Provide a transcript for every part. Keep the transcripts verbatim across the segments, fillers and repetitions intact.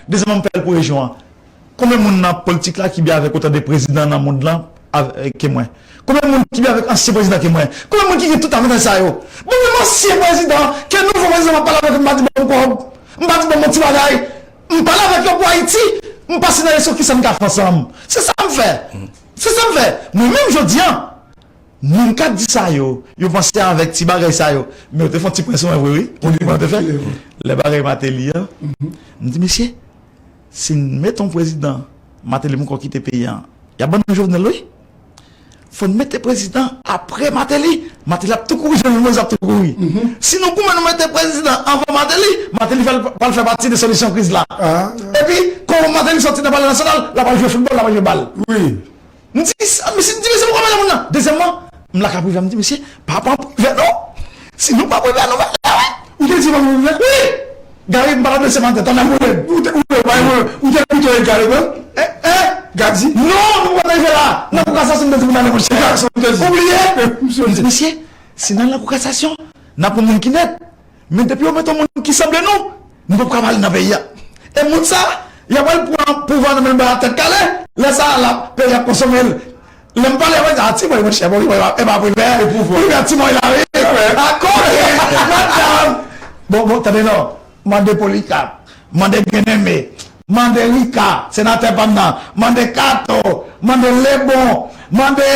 Dezyèmman, m fè l pou rejyon an. Konbyen moun nan politik la ki byen avèk otan de prezidan nan mond lan avè- ke mwen? Konbyen moun ki byen avèk ansyen prezidan ke mwen? Konbyen moun ki gen tout avantaj sa yo? Bon, menm ansyen prezidan, ke nouvo prezidan, m ap pale avèk yo, m pa di ban m kòb, m pa di ban m yon ti bagay. M pale avèk yo pou Ayiti, m pase nan leson kisa n ka fè ansanm. Se sa m fè. Se sa m fè. Mwen menm jodi an, moun k ap di sa yo, yo panse avèk ti bagay sa yo. Men yo te fè yon ti pwen sou mwen vre, wi. Ou konprann yo te fè? Lè bagay Martelly an, m di, mesye, si n met yon prezidan, Martelly poko kite peyi an, y ap ban nou Jovenel, wi. Fò n mete prezidan apre Martelly. Martelly ap tou kouri, Jovenel Moïse ap tou kouri. Si nou goumen nou mete prezidan anvan Martelly, Martelly pral, pral fè pati de solisyon kriz la. Epi, kon Martelly sòti nan Palè Nasyonal, l ap al jwe foutbòl, l ap al jwe bal. M di, sa, mesye, m di, mesye, poko mete moun nan. Dezyèmman, m lakay Privè, m di, mesye, pa pran Privè, non. Si nou pran Privè, nou mele, wi. Ou te di pa pran Privè? Wi. Gary, m pa t ap lese maten, tande m, ou te, ou te, ou te, ou te egare, wi. Eh, eh. Gady. Non, nou pa t rive la. Nan kou kasasyon, m te di moun ale, monchè. Ou bliye? M di, mesye, si n al nan kou kasasyon, n ap pran moun ki nèt. Men depi yo met yon moun ki sanble nou, nou p ap ka pale nan peyi a. E moun sa, y ap pral pran pouvwa nan men l, ba tèt kale, lè sa a, la, peyi ap konsome l. Lè m pale, mwen di, a, ti mwen, monchè, bon, e pa, e pa Privè. Privè, ti mwen, la, wi. A, kote, madanm. Bon, bon, tande non. Mande Polikap, mande Byeneme, mande Rika, senatè pa m nan, mande Kato, mande Lebon, mande,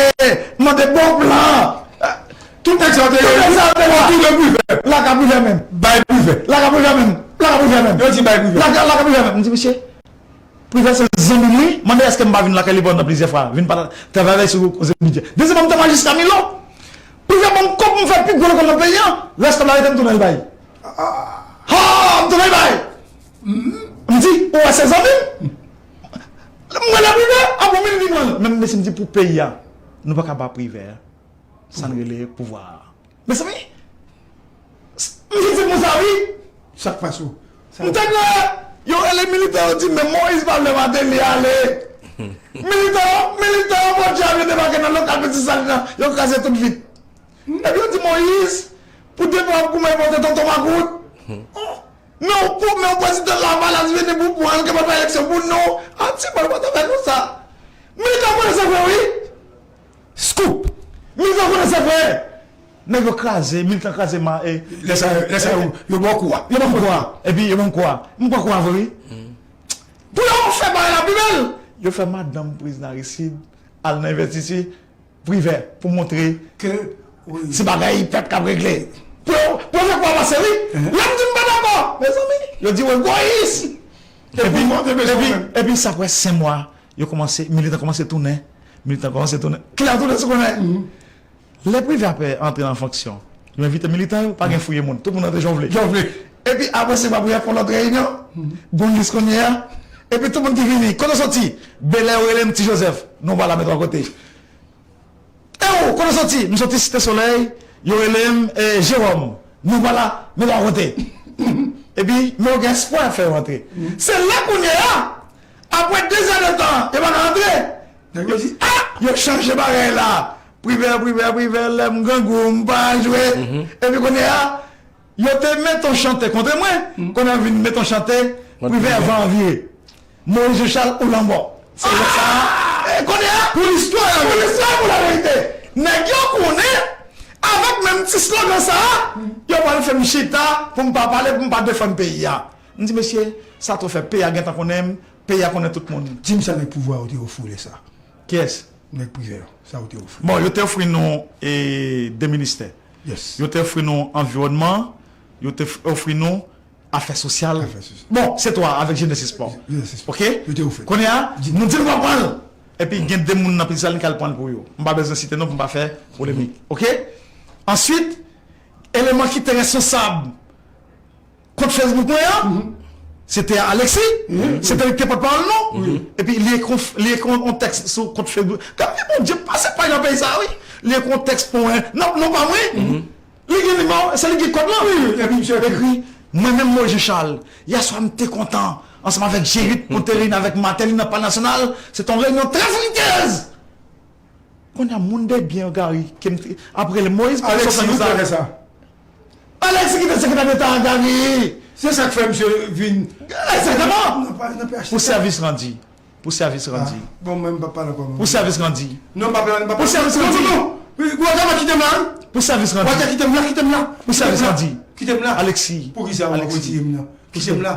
mande Bonplan. Tout nèg sa yo te ye, otou de Privè. Lakay Privè menm. Bay Privè. Lakay Privè menm. Lakay Privè menm. Yo di bay Privè. Lakay, lakay Privè menm. M di, mesye, Privè se zanmi m, wi. Mande èske m pa vin lakay li pandan plizyè fwa. Vin pa travay sou koze bidjè. Dezyèmman, m te majistra Milo. Privè ban m kòb, m fè pi gwo lekòl nan peyi an. Rès kòb la rete, m tounen al bay. Ha, m tounen al bay. M di, ou wè se zanmi m. M rele Privè, apre minit li pran l. Men mesye, m di pou peyi a, nou pa ka ba Privè sa n rele pouvwa a. Mezanmi, m vin di pou sa, wi. Sa k pase w? M tande yo rele militan, yo di, men Moïse pa vle Martelly ale. Militan, militan, Bondye ap yo debake nan lokal Peti Salin nan, yo kraze tout vit. Epi yo di Moïse, pou devan ap goumen pote tonton makout. Men w pou, men w prezidan Lavalas vini pou pran l, ke pa fè eleksyon pou nou. A ti bòl pa ta fè nou sa. Militan konnen se vre, wi. Scoop. Militan konnen se vre. Nèg yo kraze, militan kraze ma, e, lè sa, lè sa yo, yo ba w kou a. Yo ba m kou a. Epi yo ba m kou a. M pran kou a vre, wi. Pou yo fè bagay la pi bèl. Yo fè madanm prezidan Aristide al nan envèstiti Privè pou montre ke se bagay pèp k ap regle. Pou yo, pou yo fè kou a pase, wi. Lè m di m pa dakò, mezanmi, yo di w egoyis. Epi, epi, epi sa fè senk mwa, yo kòmanse, militan kòmanse tounen. Militan kòmanse tounen. Kilè yo tounen sou konnen? Lè Privè ap antre nan fonksyon, yo envite militan yo, pa gen fouye moun. Tout moun rantre jan w vle. Jan w vle. Epi apre se pa Privè fè yon lòt reyinyon, gon lis kounye a. Epi tout moun ki vini, kote w soti? Bèlè, yo rele m Ti Jozèf. Non, pa la, men twa kote. E ou, kote w soti? M soti Site Solèy, yo rele m, eh, Jewòm. Nou pa la, men twa kote. Epi, men yo gen espwa y ap fè yo antre. Se la kounye a, apre de zè de tan, yo pa ka antre. Yo di, a, yo chanje bagay la. Privè, Privè, Privè, lè m grangou, m pa jwe. Epi kounye a, yo te met yon chante kont mwen. Kounye a vin met yon chante, Privè van an vire. Moïse Jean Charles ou lanmò. Se lè sa a. E, kounye a, pou listwa, pou listwa, pou laverite. Nèg yo konnen, avèk menm ti slogan sa a, yo pral fè m chita pou m pa pale, pou m pa defann peyi a. M di, mesye, sa twò fè, peyi a gentan konnen m, peyi a konnen tout moun. Di m sa nèg pouvwa yo te ofri w lè sa. Kiyès? Nèg Privè yo, sa yo te ofri. Bon, yo te ofri nou, e, de ministè. Yes. Yo te ofri nou anviwònman, yo te f-, ofri nou afè sosyal. Afè sosyal. Bon, se twa avèk jenès e spò. Jenès e spò. Oke? Yo te ofri. Kounye a, nou di nou pa pran l. Epi gen de moun nan Peti Salin k al pran l pou yo. M pa bezwen site non pou m pa fè polemik. Oke? Answit, eleman ki te responsab kont Facebook mwen an, se te Alexis, se te li ki te pòtpawòl nou. Epi li ekri, li ekri yon tèks sou kont Facebook. Gade, Bondye pase pay nan peyi sa a, wi. Li ekri yon tèks pou mwen. Non, non pa mwen. Li gen nimewo, se li ki kòd lan. Wi, epi misye ekri. Mwen menm, Moïse Jean Charles, yè swa m te kontan, ansanm avèk Jerit, pou n te reyini avèk Martelly nan Palè Nasyonal, se te yon reyinyon trè fritèz. Kounye a, moun de byen yo, Gary, ke m te, ap rele Moïse, pou sòt nan sa. Alexis ki te sekretè deta a, Gary. Se sa k fè misye vin. Egzakteman! Pou sèvis randi. Pou sèvis randi. Bon, mwen, m pa pale ankò. Pou sèvis randi. Non, m pa pale, m pa pale. Pou sèvis randi. Non, non, non. Gwo dam, kite m la, wi. Pou sèvis randi. Gwo dam, kite m la, kite m la. Pou sèvis randi. Kite m la. Alexis. Pou ki sa w ap retire m nan? Kite m la.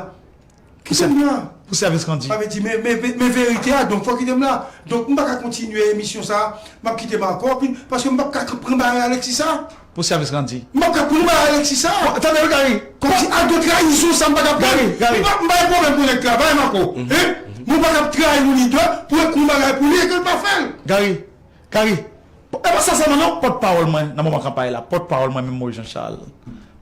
Kite m la. Pou sèvis randi. Sa vle di, men, men, men, men verite a, donk, fò kite m la. Donk, m pa ka kontinye emisyon sa a. M ap kite Marco, pi, paske m p ap ka pran bagay Alexis sa. Pou sèvis randi. M p ap ka pran bagay Alexis sa. Tande, wi, Gary. Kòmsi akte trayizon sa, m pa ka pran. Gary, Gary. M pa, m pa gen pwoblèm pou nèg travay, Marco. Hein? Mwen pa ka trayi yon lidè pou ekri yon bagay pou li e ke l pa fè l. Gary, Gary. E pa sa sèlman non, pòtpawòl mwen, nan moman kanpay la, pòtpawòl mwen menm Moïse Jean Charles.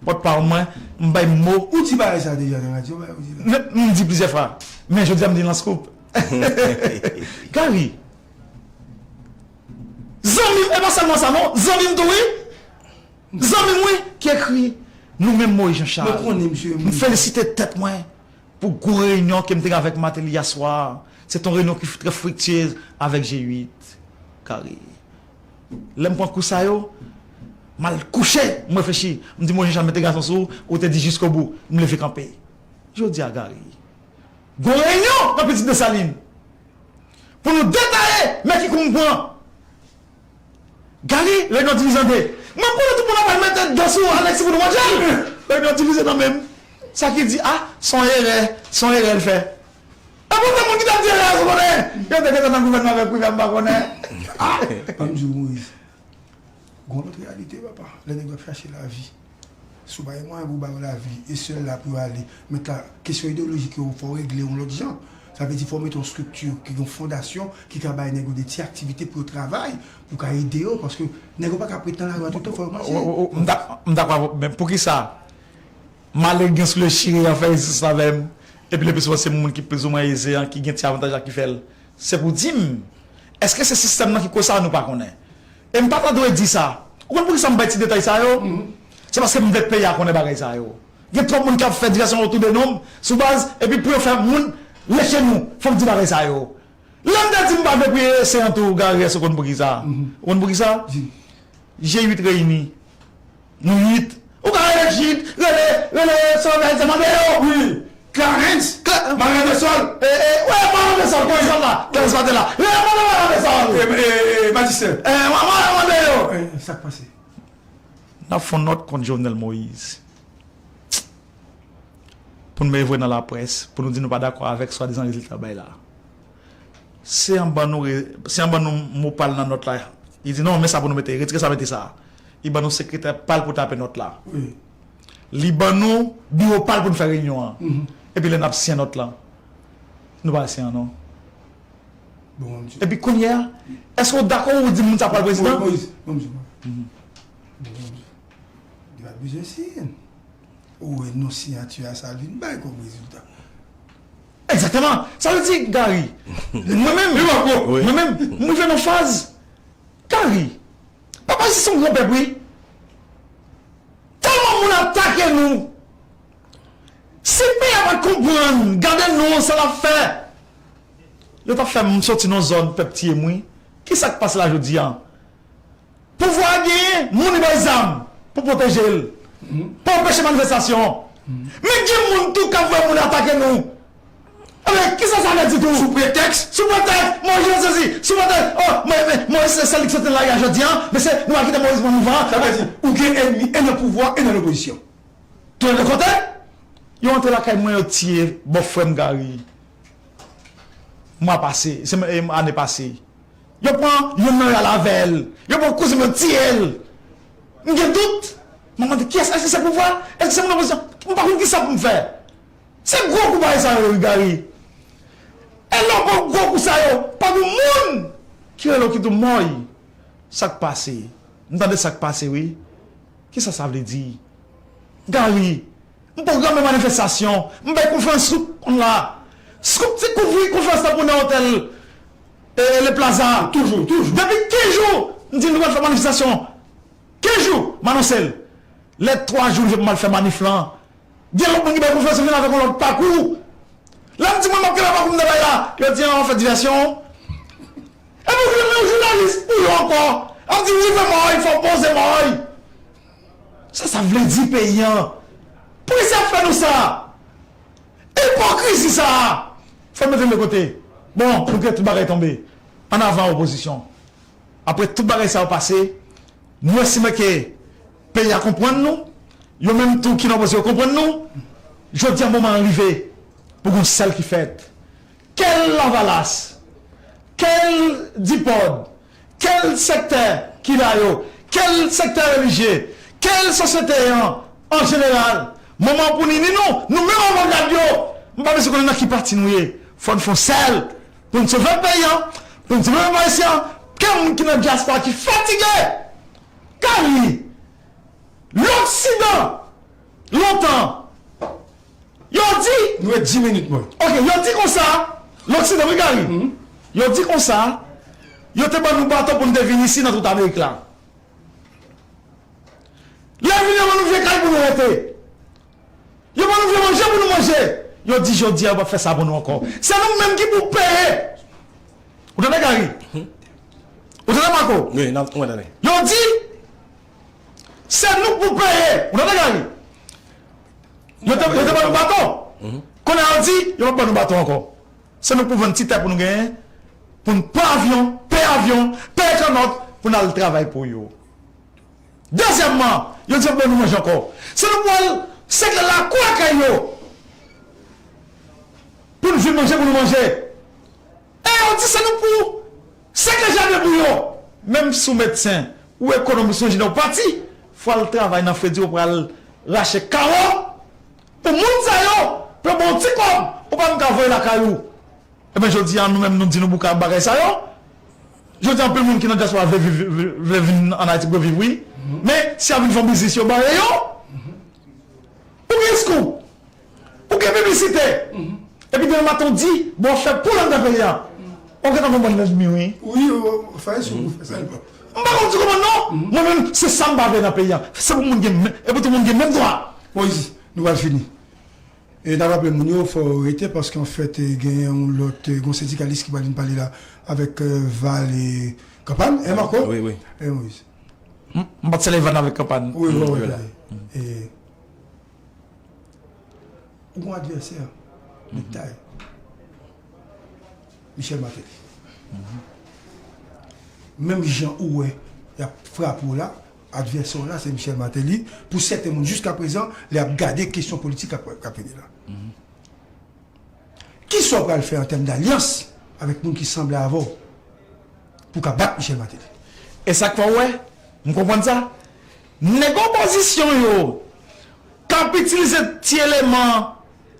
Pòtpawòl mwen, m bay mo. Ou di bagay sa deja nan radyo, bagay ou di la. M, m di plizyè fwa. Men jodi a m di l nan scoop. Gary. Zanmi m, e pa sèlman sa non, zanmi m tou wi. Zanmi m wi, ki ekri nou menm Moïse Jean Charles. Mwen konnen misye. M felisite tèt mwen pou gwo reyinyon ke m te gen avèk Martelly yè swa. Se te yon reyinyon ki trè friktyez avèk G uit. Gary. Lè m pran kou sa yo, m al kouche, m reflechi. M di, Moïse Jean Charles, mete gason sou ou, ou te di jiskobou. M leve kanpe. Jodi a, Gary. Gwo reyinyon nan Pitit Desalin. Pou nou detaye, men ki kou m pran. Gary, reyinyon divize an de. Mwen konnen tout moun ap al mete dlo sou Alexis pou nou manje l. Reyinyon divize nan men m. Sa ki di, a, se yon erè, se yon erè l fè. E poutan moun ki t ap di erè a, ou konnen, yo te gentan nan gouvènman avèk Privè, m pa konnen. A! Ban m di w, Moïse. Gon lòt reyalite, papa. Lè nèg yo ap chache lavi. Si w pa gen mwayen pou w ba yo lavi, e sèl la pou yo ale. Mentnan, kesyon ideyolojik yo, fò w regle yon lòt jan. Sa vle di, fò w mete yon estrikti ki gen yon fondasyon ki ka bay nèg yo de ti aktivite pou yo travay, pou w ka ede yo, paske nèg yo pa ka ap ret nan lari a toutan, fò yo manje. M dakò avè w, men poukisa? M ale gen sou le chire an fè rezistans avè m. Epi lepisouvan se moun ki plizoumwen eze an ki gen ti avantaj la ki fè l. Se pou di m, èske se sistèm nan ki koz sa nou pa konnen? E m pa ta dwe di sa. Ou konn poukisa m bay ti detay sa yo? Se paske m vle peyi a konnen bagay sa yo. Gen twòp moun k ap fè divèsyon otou de non m sou baz, epi pou yo fè moun leche nou, fò m di bagay sa yo. Lè m te di m pa vle priye se an tou, Gary, èske w konn poukisa? Ou konn poukisa? G uit reyini. Nou uit. Ou ka rele G uit, rele, rele Solvay, se mande yo. Wi. Clarence. Maran de Sol. E, e, wè, Maran de Sol, kòman Sol la? Clarence Martel la. Rele mande Maran de Sol. E, e, e, Majisè. E, Maran mande yo. E, sa k pase? N ap fè yon nòt kont Jovenel Moïse. Pou n mete vre nan laprès, pou nou di nou pa dakò avèk swadizan rezilta bay la. Se an ban nou, re- se an ban nou mo pa l nan nòt la. Li di non, men sa pou nou mete, retire sa, mete sa. Li ban nou sekretè pa l pou tape nòt la. Wi. Li ban nou biwo pa l pou n fè reyinyon an. Epi lè n ap siyen nòt la, nou pa siyen an non. Bon, Epi kounye a, èske w dakò ou di moun sa pral prezidan? Moïse, bon, Moïse, bon, Moïse. Li pa bezwen siyen. Ou wè non siyati a sa l vin bay kòm rezilta. Egzakteman. Sa vle di, Gary, mwen menm, mwen menm, m rive nan faz, Gary, papa, se yon gran pèp, wi. Tèlman moun atake nou. Si peyi a pa t konprann, gade non sa l ap fè. Yo t ap fè m soti nan zòn pèp tiye m, wi. Kisa k pase la jodi a? Pouvwa a genyen, moun li bay zam pou pwoteje l, pou anpeche manifestasyon. Men gen moun tou k ap voye moun atake nou. Ebyen, kisa sa vle di tou? Sou pretèks? Sou pretèks, Moïse Jean sezi. Sou pretèks, oh, men, men, Moïse se sèl ki soti nan lari a jodi a, men se nou pa kite Moïse pran mouvman an. Sa vle di, ou gen ènmi e nan pouvwa e nan lopozisyon. Tou lè de kote, yo antre lakay mwen, yo tiye bòfrè m Gary. Mwa pase, se, e, ane pase. Yo pran youn nan yo al avè l. Yo pran kouzen m, yo tiye l. M gen dout. M ap mande, kiyès? Èske se pouvwa? Èske se moun opozisyon? M pa konn kisa pou m fè. Se gwo kou bagay sa yo, wi, Gary. E lè w pran gwo kou sa yo, pa gen moun ki rele w ki di w, Mòy, sa k pase? M tande sa k pase, wi. Kisa sa vle di? Gary, m pwograme manifestasyon, m bay konferans sou konn la. Scoop te kouvri konferans la pou nan otèl, e, Le Plaza. Toujou, toujou. Depi kenz jou, m di nou pral fè manifestasyon. Kenz jou, m anonse l. Lè twa jou rive pou m al fè manif lan, gen lòt moun ki bay konferans, yo vin avèk yon lòt pakou. Lè m di mwen m ap kenbe pakou m nan bay la, yo di an, w ap fè divèsyon. Epi w vin yon jounalis pou yo ankò. Ap di w rive Mòy, fò w poze Mòy. Sa sa vle di peyi an? Poukisa y ap fè nou sa? Ipokrizi sa a, fò n mete l de kote. Bon, nou kite tout bagay tonbe. Annavan, opozisyon. Apre tout bagay sa yo pase, nou estime ke peyi a konprann nou, yo menm tou ki nan opozisyon yo konprann nou. Jodi a, moman an rive pou gon sèl ki fèt. Kèl Lavalas, kèl Dipòd, kèl sektè ki la yo, kèl sektè relijye, kèl sosyete an, an jeneral, moman pou n ini nou, nou menm avangad yo, m pa bezwen konnen nan ki pati nou ye, fò n fè yon sèl pou n sove peyi an, pou n sove pèp ayisyen an, kèl moun ki nan dyaspora ki fatige, Gary, Loksidan, lontan, yo di, nou gen dis minit, mwen. Ok, yo di konsa, Loksidan, wi, Gary. Yo di konsa, yo te ban nou baton pou n te vin isi nan tout Amerik la. Lè vini, yo ban nou vye kay pou nou rete. Yo ban nou vye manje pou nou manje. Yo di jodi a, yo p ap fè sa pou nou ankò. Se nou menm ki pou peye. Ou tande, Gary? Ou tande, Marco? Wi, n ap, mwen tande. Yo di, se nou k pou peye. Ou tande, Gary? Yo te, yo te ban nou baton. Kounye a, yo di, yo p ap ban nou baton ankò. Se nou k pou vann ti tè pou nou genyen, pou n pran avyon, peye avyon, peye kannòt, pou n al travay pou yo. Dezyèmman, yo di yo p ban nou manje ankò. Se nou pou al sèke lakou lakay yo pou n jwenn manje pou nou manje. E yo di se nou pou sèke jaden pou yo. Menm si w medsen, ou ekonomis, ou enjenyè, ou pati, fò w al travay nan fredi, ou pral rache kawo pou moun sa yo, pou yo ba w ti kòb, ou pa menm ka voye lakay ou. Ebyen, jodi a, nou menm, nou di nou bouka bagay sa yo. Jodi a, anpil moun ki nan dyaspora vle viv, vle, vle vin ann Ayiti pou yo viv, wi. Men, si y ap vin fè yon biznis, yo bare yo. Ou gen eskou. Ou gen piblisite. Epi demen maten, w di, bon, w ap fè poul anndan peyi a. Ou gentan konprann lènmi, wi. Wi, ou fè eskou, ou fè sa. M pa konn di konprann, non. Mwen menm, se sa m pa vle nan peyi a. Se pou moun gen men, e pou tout moun gen menm dwa. Moyiz, nou pral fini. E n ap raple moun yo, fò yo rete, paske anfèt, e, gen yon lòt, e, gon sendikalis ki pral vin pale la avèk, e, Val e Kanpàn, e, Marco? Wi, wi. E, Moyiz. M, m pa t selevan avèk Kanpàn. Wi, wi, wi. E, ou gon advèsè, nèg tay. Michel Martelly. Menm jan ou wè y ap frape w la, advèsè w la se Michel Martelly. Pou sèten moun, jiskaprezan, lè y ap gade kesyon politik k ap, k ap vini la. Kisa w pral fè an tèm dalyans avèk moun ki sanble avè w pou w ka bat Michel Martelly? E sa k fè w wè, m konprann sa. Nèg opozisyon yo k ap itilize ti eleman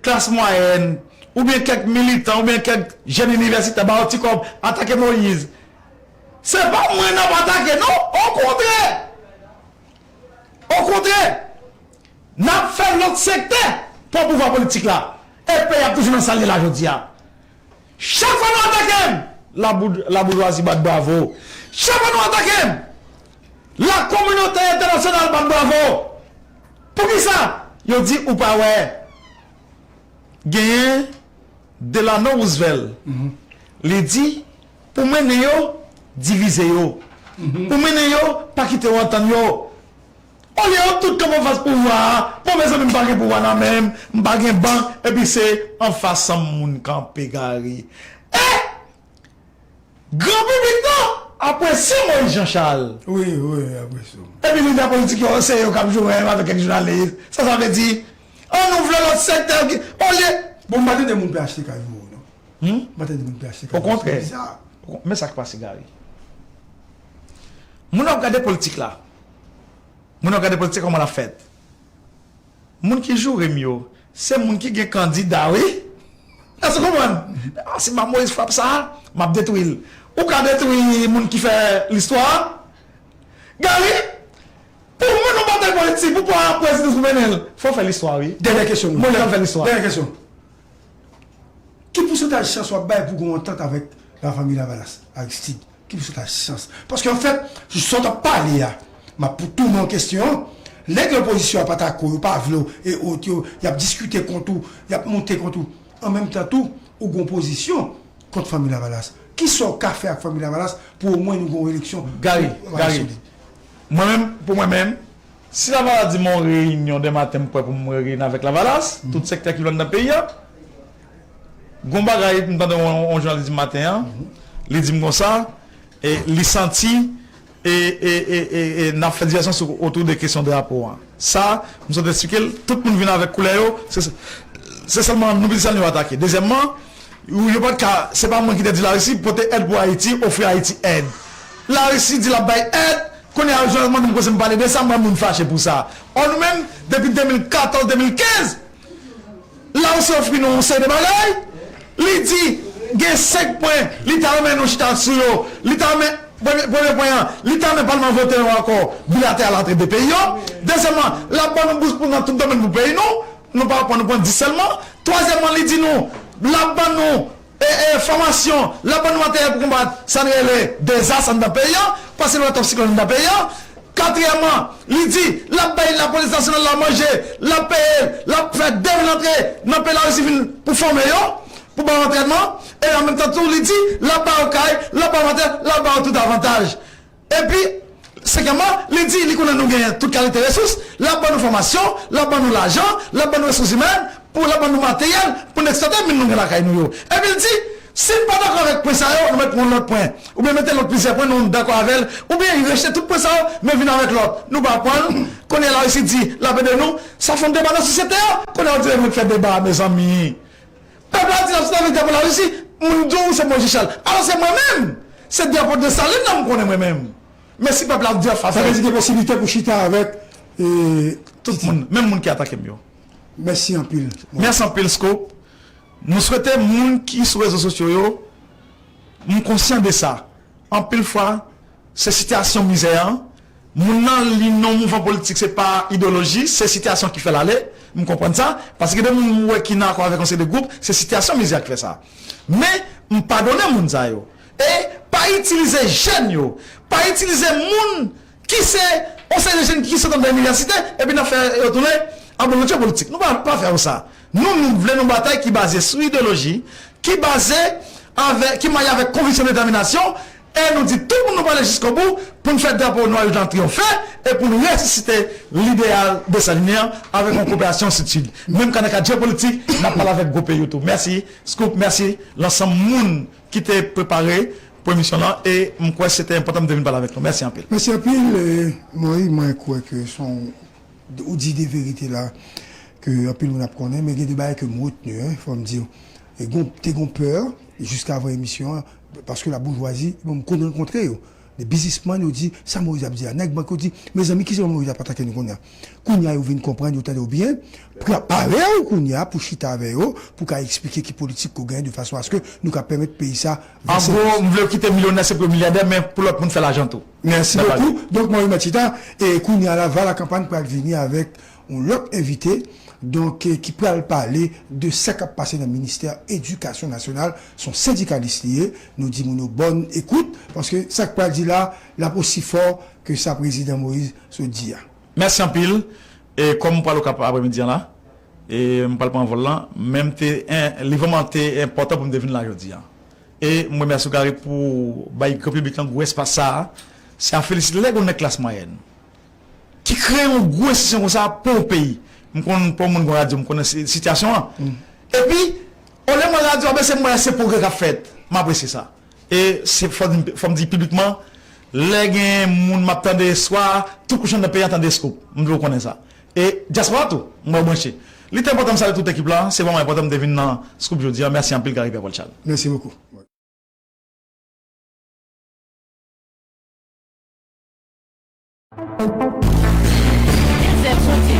klas mwayèn, oubyen kèk militan, oubyen kèk jèn inivèsitè, ba yo ti kòb, atake Moyiz. Se pa mwen n ap atake, non, okontrè! Okontrè! N ap fè lòt sektè pran pouvwa politik la. E peyi a ap toujou nan sa l ye la jodi a. Chak fwa nou atake m, labou-, laboujwazi bat bravo. Chak fwa nou atake m, lakominote entènasyonal bat bravo. Poukisa? Yo di ou pa wè. Genyen Delano Roosevelt. Li di, pou mennen yo, divize yo. Pou mennen yo, pa kite yo antann yo. Olye yo tout kanpe anfas pouvwa a, bon, mezanmi, m pa gen pouvwa nan men m, m pa gen bank, epi se anfas an moun kanpe, Gary. E gran piblik nan apresye Moïse Jean Charles. Wi, wi, apresye. Epi lidè politik yo, se yo k ap jwe menm avèk kèk jounalis. Sa sa vle di? An nou vle lòt sektè ki, olye. Bon, m pa tande moun pe achte kay pou ou, non. M pa tande moun pe achte kay. Okontrè. Se bizar. Men sa k pase, Gary. Moun ap gade politik la. Moun ap gade politik kòman l ap fèt. Moun ki joure m yo, se moun ki gen kandida, wi. Èske w konprann? A, si m pa Moïse frape sa, m ap detwi l. Ou ka detwi moun ki fè listwa? Gary, pou w mennen yon batay politik, pou w pran prezidans pou mennen l, fò w fè listwa, wi. Dènyè kesyon, Moïse ap fè listwa. Dènyè kesyon. Ki pousantaj chans w ap bay pou gen yon antant avèk lafanmi Lavalas, Aristide? Ki pousantaj chans? Paske anfèt, sa w t ap pale a, m ap pou tounen yon kesyon. Nèg opozisyon ap atake w, yo pa vle w, e ot yo, y ap diskite kont ou, y ap monte kont ou. An menm tan tou, ou gen yon pozisyon kont fanmi Lavalas. Kisa w ka fè ak fanmi Lavalas pou omwen nou gen yon eleksyon Gary, Gary, mwen menm, pou mwen menm, si Lavalas di m yon reyinyon dematen, m prè pou m reyini avèk Lavalas, tout sektè ki vle anndan peyi a. Gon bagay, m tande yon, yon jounalis di maten an, li di m konsa, e, li santi, e, e, e, e, e n ap fè divèsyon sou, otou de kesyon drapo an. Sa, m sot eksplike l, tout moun vin avèk koulè yo, se, se sèlman nou piti sèl yo atake. Dezyèmman, yo, yo pa t ka, se pa mwen ki te di Larisi pote èd pou Ayiti, ofri Ayiti èd. Larisi di l ap bay èd, kounye a, yo mande m kote m pale de sa, m wè moun fache pou sa. Ò, nou menm, depi de mil katòz, de mil kenz, Larisi ofri nou yon seri de bagay. Li di, gen senk pwen, li ta renmen nou chita sou yo. Li ta renmen, premye, premye pwen an, li ta renmen Palman vote yon akò bilateral antre de peyi yo. Dezyèmman, l ap ban nou bous pou nan tout domèn pou peyi nou. Nou pa pran, nou pran dis sèlman. Twazyèmman, li di nou, l ap ban nou e, e, fòmasyon, l ap ban nou materyèl pou konbat sa n rele dezas anndan peyi an, paske nou wè twòp siklòn anndan peyi an. Katriyèmman, li di, l ap bay lapolis nasyonal la manje, l ap peye l, l ap fè de mil antre nan peyi Larisi vin pou fòme yo, pou ba yo antrènman, e an menm tan tou, li di, l ap ba yo kay, l ap ba yo materyèl, l ap ba yo tout avantaj. Epi, senkyèmman, li di, li konnen nou genyen tout kalite resous, l ap ban nou fòmasyon, l ap ban nou lajan, l ap ban nou resous imèn, pou l ap ban nou materyèl, pou n eksplwate min nou gen lakay nou yo. Epi l di, si n pa dakò avèk pwen sa yo, nou mèt pran yon lòt pwen. Oubyen mete lòt plizyè pwen, nou dakò avè l, oubyen rejte tout pwen sa yo, men vin avèk lòt. Nou pa pran l. Kounye a Larisi di, l ap ede nou, sa fè yon deba nan sosyete a. Kounye a, w di, mwen fè deba, mezanmi. Pèp la di l ap chita avèk drapo Larisi, moun di w se Moyiz Chal. Alò se mwen menm, se drapo Desalin nan m konnen mwen menm. Men si pèp la di l ap fè. Sa vle di gen posiblite pou chita avèk, e, tout moun, menm moun ki atake m yo. Mèsi anpil. Mèsi anpil, Scoop. Nou swete moun ki sou rezo sosyo yo, m konsyan de sa. Anpil fwa, se sitiyasyon mizè an. Moun nan, li nan mouvman politik, se pa ideyoloji, se sitiyasyon ki fè l ale. M konprann sa. Paske gen de moun ou wè ki nan akò avèk yon seri de gwoup, se sitiyasyon mizè a ki fè sa. Men, m padone moun sa yo. E pa itilize jèn yo, pa itilize moun ki se yon seri de jèn ki sot anndan inivèsite, epi n ap fè yo tounen abolotcho politik. Nou pa, pa fè yo sa. Nou, nou vle yon batay ki baze sou ideyoloji, ki baze avèk, ki maye avèk konviksyon, detèminasyon, e nou di tout moun nou prale jiskobou pou n fè drapo nwa yo triyonfe e pou n resisite lideyal desalinyen an avèk yon koperasyon sid-sid. Menm kanaka djepolitik, n ap pale avèk gwo peyi yo tou. Mèsi, Scoop, mèsi, lansanm moun ki te prepare pou emisyon lan, e m kwè se te enpòtan m te vin pale avèk nou. Mèsi anpil. Mèsi anpil, e, Moyiz, mwen kwè ke se yon, ou di de verite la, ke anpil moun ap konnen, men gen de bagay ke m retni, en, fò m di w. E gon, te gon pè, jiskavan emisyon an, paske laboujwazi, bon, m konn rankontre yo. De biznismann, yo di, sa Moyiz ap di a? Nèg bank yo di, mezanmi, kisa Moyiz ap atake nou kounye a? Kounye a, yo vin konprann, yo tande w byen, prepare w kounye a pou chita avè yo, pou ka eksplike ki politik ke w genyen de fason aske nou ka pèmèt peyi sa vanse. An gwo, m vle w kite milyonè, se pou milyadè, men pou lòt moun fè lajan tou. Mèsi bokou. Donk, Moyiz Machita, e kounye a la, Vala Kanpann pral vini avèk yon lòt envite, donk, e ki pral pale de sa k ap pase nan ministè edikasyon nasyonal. Se yon sendikalis li ye. Nou di moun yo bòn ekout, paske sa k pral di la, l ap osi fò ke sa prezidan Moyiz sot di a. Mèsi anpil. E kòm m pral Okap aprèmidi an la, e m pral pran vòl lan, men m te, en, li vrèman te enpòtan pou m te vin la jodi a. E m remèsye w, Gary, pou bay gran piblik lan gwo espas sa a. Se a felisite lè gen yon nèg klas mwayèn ki kreye yon gwo enstitisyon konsa pou yon peyi. M konn pou moun gen radyo, m konnen si-, sitiyasyon an. Epi, olye mwen radyo a, men se mwen, se pwogrè k ap fèt. M apresye sa. E se, fò m, fò m di piblikman, lè gen moun m ap tande swa, tout kouch anndan peyi a tande Scoop. M vle w konnen sa. E dyaspora tou, m wè w branche. Li te enpòtan m salye tout ekip la, se vrèman enpòtan m te vin nan Scoop jodi a. Mèsi anpil, Gary Pierre Paul Charles. Mèsi bokou. Denzel soti